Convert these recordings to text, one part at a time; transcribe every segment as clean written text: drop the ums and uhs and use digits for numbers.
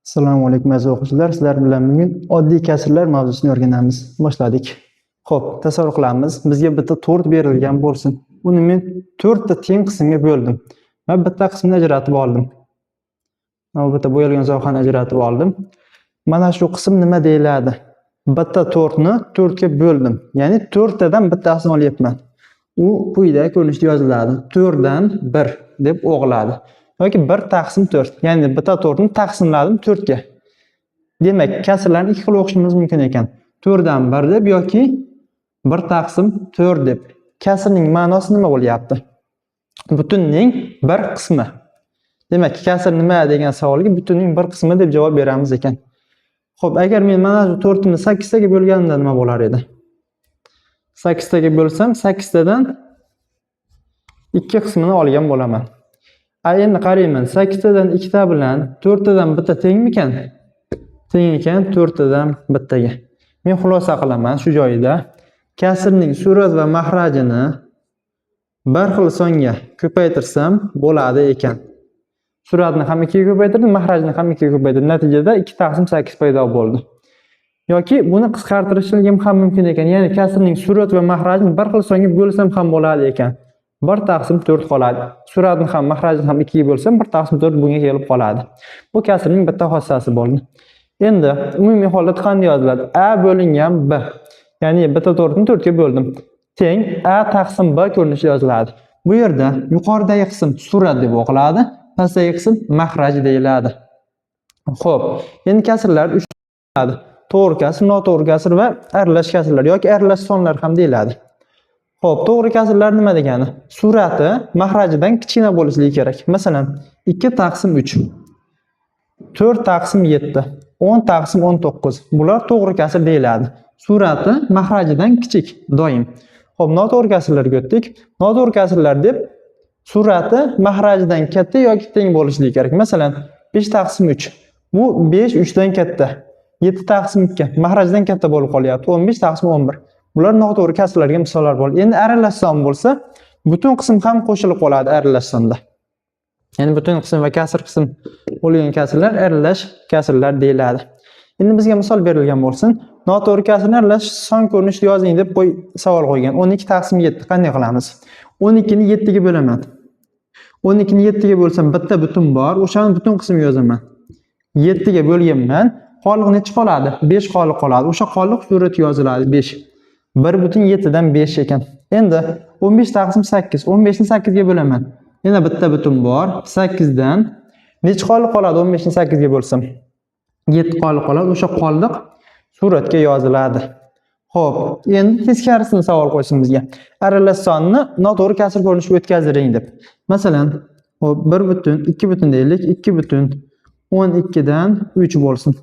Assalomu alaykum, aziz o'quvchilar. Sizlar bilan bugun oddiy kasrlar mavzusini o'rganamiz. Boshladik. Xo'p, tasavvur qilamiz. Bizga bitta to'rt berilgan bo'lsin. Uni men to'rtta teng qismga bo'ldim va bitta qismini ajratib oldim. Mana bu bitta bo'yalgan sohani ajratib oldim. Mana shu qism nima deyiladi? Bitta to'rtni to'rtga bo'ldim. Ya'ni to'rttadan bittasini olyapman. U quyidagi ko'rinishda yoziladi. 4dan 1 deb o'g'iladi. Yoki 1 taqsim 4. Ya'ni bitta to'rtni taqsimladim 4 ga. Demak, kasrlarni ikki xil o'qishimiz mumkin ekan. 4dan 1 deb yoki 1 taqsim 4 deb. Kasrning ma'nosi nima bo'lyapti? Butunning bir qismi. Demak, kasr nima degan savolga butunning bir qismi deb javob beramiz ekan. Xo'p, agar men mana shu to'rtni 8 taga bo'lganimda nima bo'lar edi? 8 taga bo'lsam, 8 tadan 2 qismini olgan bo'laman. Endi qarayman, 8 tadan 2 ta bilan 4 tadan bitta tengmikan? Teng ekan 4 tadan bittaga. Men xulosa qilaman shu joyida. Kasrning surat va mahrajini bir xil songa ko'paytirsam bo'ladi ekan. Suratni ham 2 ga ko'paytirdim, mahrajni ham 2 ga ko'paytirdim. Natijada 2 taqsim 8 paydo bo'ldi. Yoki buni qisqartirishligim ham mumkin ekan. Ya'ni kasrning surat va mahrajini bir xil songa bo'lsam ham bo'ladi ekan. 1 taqsim 4 qoladi. Suratni ham mahrajni ham 2 ga bo'lsam 1 taqsim 4 bunga kelib qoladi. Bu kasrning bitta xossasi bo'ldi. Endi umumiy holat qanday yoziladi? A bo'lingan B. Ya'ni bitta to'rtni 4 ga bo'ldim. Teng A taqsim B ko'rinishida yoziladi. Bu yerda yuqoridagi qism surat deb o'qiladi, pastdagi qism mahraj deyiladi. Xo'p, endi kasrlar 3 bo'ladi. To'g'ri kasr, noto'g'ri kasr va aralash kasrlar yoki aralash sonlar ham deyiladi. Xo'p, to'g'ri kasrlar nima degani? Surati mahrajidan kichkina bo'lishligi kerak. Masalan, 2 taqsim 3, 4 taqsim 7, 10 taqsim 19. Bular to'g'ri kasr deyiladi. Surati mahrajidan kichik doim. Xo'p, noto'g'ri kasrlarga o'tdik. Noto'g'ri kasrlar deb surati mahrajidan katta yoki teng bo'lishligi kerak. Masalan, 5 taqsim 3. Bu 5 3 dan katta. 7 taqsim 2 mahrajdan katta bo'lib qolyapti. 15 taqsim 11. Bular noto'g'ri kasrlarga misollar bo'ldi. Endi aralash son bo'lsa, butun qism ham qo'shilib qoladi aralash sonda. Ya'ni butun qism va kasr qism bo'lgan kasrlar aralash kasrlar deyiladi. Endi bizga misol berilgan bo'lsin. Noto'g'ri kasrni aralash son ko'rinishida yozing deb qo'y savol qo'ygan. 12 taqsim 7 qanday qilamiz? 12 ni 7 ga bo'laman. 12 ni 7 ga bo'lsam bitta butun bor, o'shani butun qismi yozaman. 7 ga bo'lganman. Qoliq necha qoladi? 5 qoliq qoladi. O'sha qoliq surat yoziladi 5. 1.7 dan 5 ekan. Endi 15 taqsim 8. 15 ni 8 ga bo'laman. Yana bitta butun bor. 8 dan necha qoliq qoladi 15 ni 8 ga bo'lsam? 7 qoliq qoladi. O'sha qoliq suratga yoziladi. Xo'p, endi teskarisini savol qo'ysin bizga. Aralash sonni noto'g'ri kasr ko'rinishiga o'tkazdiring deb. Masalan, xo'p, 1 butun, 2 butun deylik, 2 butun 12 dan 3 bo'lsin.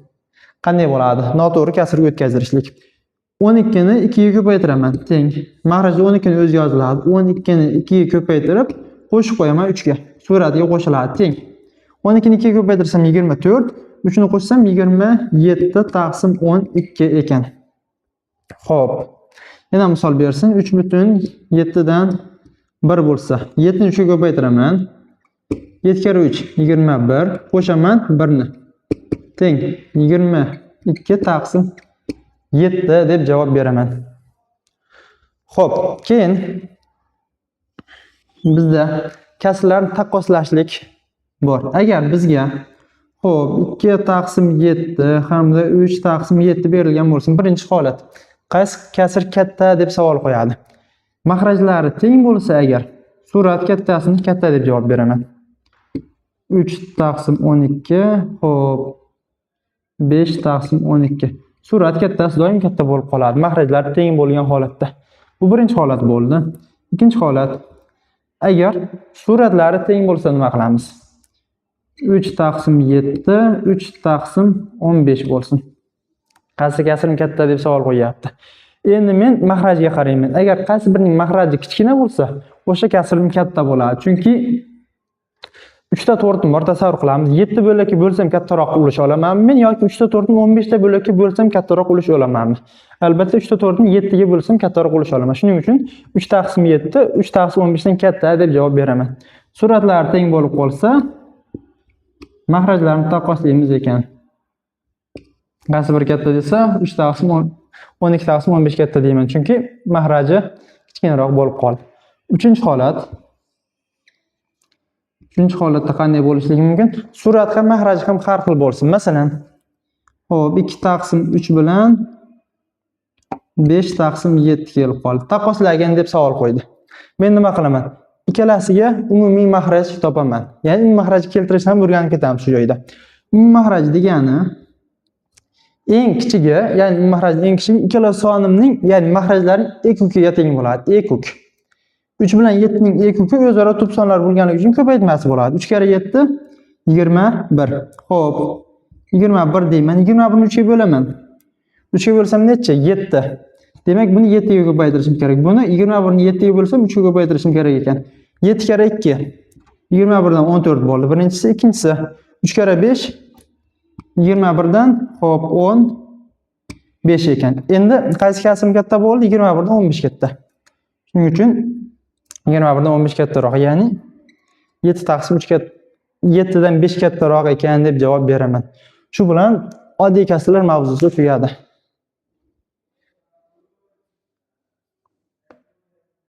Qanday bo'ladi? Noto'g'ri kasrga o'tkazdirishlik. 12 ni 2 ga ko'paytiraman, teng. Mahrajda 12 ni o'zi yoziladi. 12 ni 2 ga ko'paytirib qo'shib qo'yaman 3 ga. Suratga qo'shiladi, teng. 12 ni 2 ga ko'paytirsam 24, 3 ni qo'shsam 27 taqsim 12 ekan. Xo'p. Yana misol bersin. 3.7 dan 1 bo'lsa, 7 ni 3 ga ko'paytiraman. 7 karra 3 21, qo'shaman 1 ni. Teng 22 taqsim 7 deb javob beraman. Xo'p, keyin bizda kasrlarni taqqoslashlik bor. Agar bizga, xo'p, 2 taqsim 7 hamda 3 taqsim 7 berilgan bo'lsin, birinchi holat. Qaysi kasr katta deb savol qo'yadi. Mahrajlari teng bo'lsa agar, surat kattasini katta deb javob beraman. 3 taqsim 12, xo'p, 5 taqsim 12. Surat kattasi doim katta bo'lib qoladi, mahrajlar teng bo'lgan holatda. Bu birinchi holat bo'ldi. Ikkinchi holat, agar suratlari teng bo'lsa nima qilamiz? 3 taqsim 7, 3 taqsim 15 bo'lsin. Qaysi kasrim katta deb savol qo'yapti. Endi men mahrajga qarayman. Agar qaysi birining mahraji kichkina bo'lsa, o'sha kasrim katta bo'ladi. Chunki 3 ta to'rtim bor, tasavvur qilamiz. 7 bo'lakka bo'lsam kattaroq ulush olamanmi men yoki 3 ta to'rtni 15 ta bo'lakka bo'lsam kattaroq ulush olamanmi? Albatta 3 ta to'rtni 7 ga bo'lsam kattaroq ulush olaman. Shuning uchun 3 taqsim 7 3 taqsim 15 dan katta deb javob beraman. Suratlar teng bo'lib qolsa, mahrajlarni taqqoslaymiz ekan. Qaysi biri katta desa, 3 taqsim 12 taqsim 15 katta deyman, chunki mahraji kichkinaroq bo'lib qoldi. Uchinchi holat. Uchinchi holatda qanday bo'lishligi mumkin? Surat ham mahraji ham har xil bo'lsin. Masalan, xo'p, 2 taqsim 3 bilan 5 taqsim 7 kelib qoldi. Taqqoslagin deb savol qo'ydi. Men nima qilaman? Ikkalasiga umumiy mahraj topaman. Ya'ni umumiy mahraj keltirishni ham o'rganib ketamiz shu joyda. Umumiy mahraj degani eng kichigi, ya'ni umumiy mahrajning eng kichigi ikkala sonimning, ya'ni mahrajlarning ekukiga teng bo'ladi. Ekuk. 3 bilan 7 ning ekuki o'zaro tub sonlar bo'lganligi uchun ko'paytmasi bo'ladi. 3 karra 7 21. Xo'p, 21 deyman. 21 ni 3 ga bo'laman. 3 ga bo'lsam necha? 7. Demak, buni 7 ga ko'paytirishim kerak. Buni 21 ni 7 ga bo'lsam 3 ga ko'paytirishim kerak ekan. 7 karra 2 21 dan 14 bo'ldi. Birinchisi, ikkinchisi 3 karra 5 21 dan xo'p 15 ekan. Endi qaysi kasrim katta bo'ldi? 21 dan 15 katta. Shuning uchun 21 dan 15 kattaroq, ya'ni 7 taqsim 3 katta 7 dan 5 kattaroq ekan deb javob beraman. Shu bilan oddiy kasrlar mavzusi tugadi.